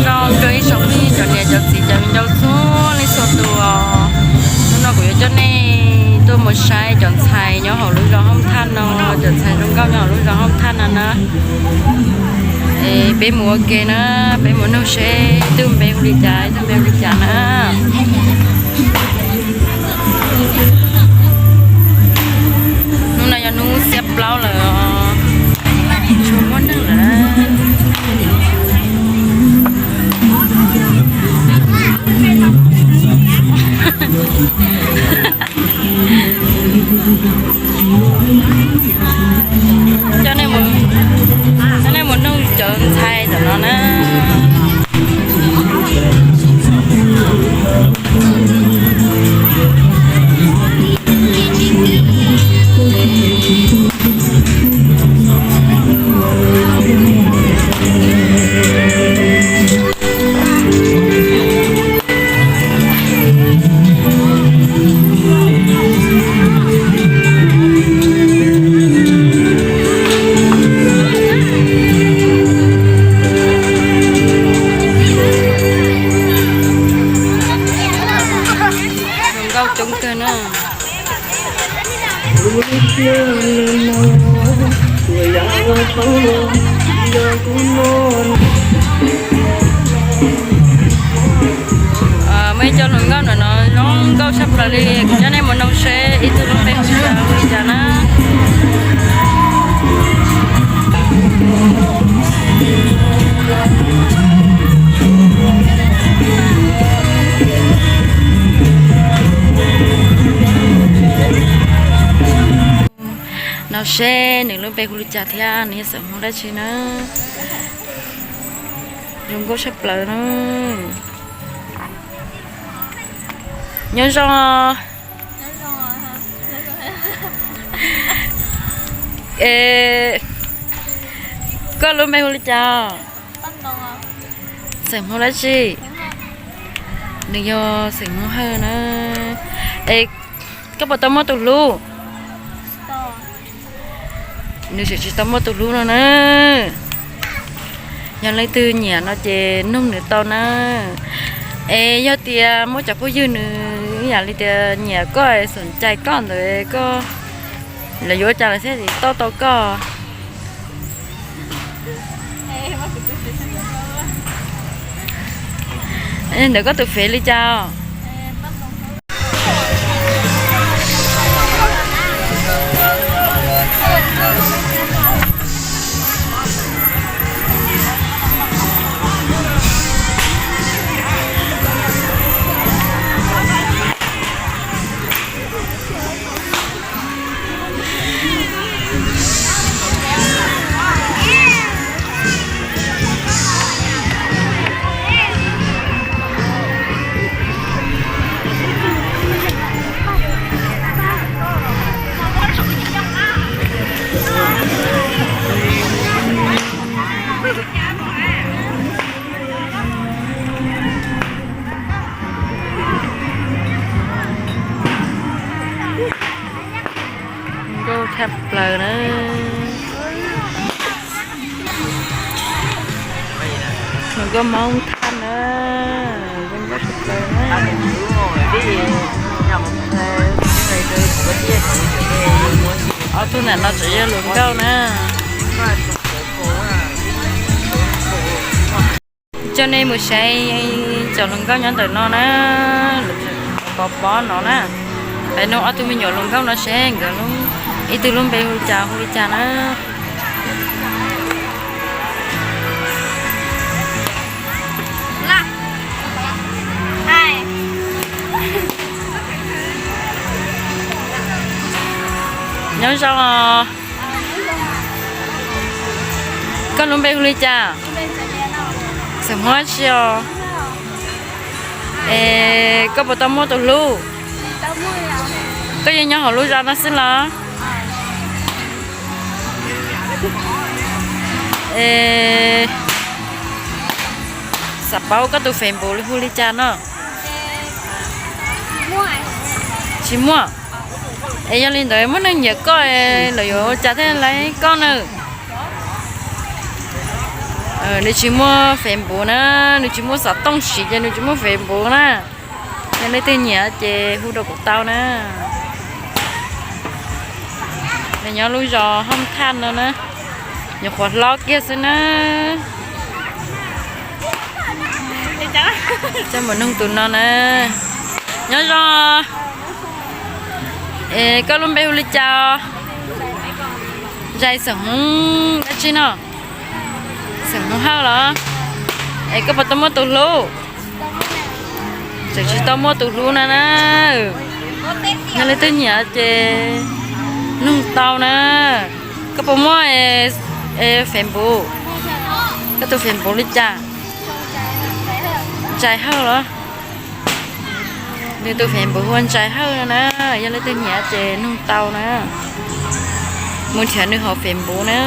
Zoo rau ib tsoom phooj ywg cov niam cov txiv cov viv ncaus txhua leej txhua tus os. Hnub no kuv yuav coj nej tuaj mus saib cov ntxhais nyob hauv lub zos Hoob Thaj no, cov ntxhais zoo nkauj nyob hauv lub zos Hoob Thaj no na. Es peb mus ua ke na, peb mus nug seb ib tug npe hu li cas, ib tug npe hu li cas na. Hnub no yog hnub xiab plaub lawm os, tsis muaj neeg lawm. Coj nej mus, coj nej mus nug cov ntxhais tom no na. Nkauj coob kawg na. Muaj ib co hluas nkauj ntawm no zoo nkauj tshaj plaws li, kuv coj nej mus noog seb ib tug lub npe hu li cas na. Noog seb nws lub npe hu li cas thiab nws yog xeem Hmoob dab tsi na. Zoo nkauj tshaj plaws na. Nyob zoo. Es koj lub npe hu li cas? Xeem Hmoob dab tsi? Nws yog xeem Hmoob Hawj na. Es koj puas tau muaj tus hlub? Nws tseem tsis tau muaj tus hlub no na. Yog leej twg nyiam no ces nug nws tau na. Es yog tias muaj cov phooj ywg nws ib yam li tias nyiam koj es xom cai koj ntawd koj, lawv yuav ua cas lawv thiaj li tau tau koj? Ntawm koj tus fev li cas? Nkauj tshaj plaws na. Hluas nkauj Hmoob Thaj na. Zoo nkauj tshaj plaws na. Ob tug ntawm no tseem yog hluas nkauj na. Coj nej mus saib cov hluas nkauj nyob ntawm no na, pov pob no na. Peb nug ob tug me nyuam hluas nkauj no seb nkawd ib tug lub npe hu li cas hu li cas na. Nyob zoo. Koj lub npe hu li cas? Xeem Hmoob dab tsi os? Es koj puas tau muaj tus hlub? Koj yeej nyob hauv lub zos no xwb los? Es xav paub koj tus Facebook hu li cas no? Tsis muaj. Es yog li ntawd muaj neeg nyiam koj, lawv yuav ua cas thiaj laib koj na? Nws tsis muaj Facebook na, nws tsis muaj xov tooj siv ces nws tsis muaj Facebook na. Yog leej twg nyiam ces hu rau kuv tau na. Nws nyob lub zos Hoob Thaj no na, nyuam qhuav hlob kiag xwb na. Coj mus nug tus no na. Nyob zoo. Es koj lub npe hu li cas? Zais xeem Hmoob dab tsi no? Xeem Hmoob Hawj los? Es koj puas tau muaj tus hlub? Tseem tsis tau muaj tus hlub no na. Yog leej twg nyiam ces nug tau na. Koj puas muaj Facebook? Koj tus Facebook li cas? Zais Hawj los? Nws tus Facebook hu ua Zais Hawj no na. Yog leej twg nyiam ces nug tau na. Mus nrhiav nws hauv Facebook na.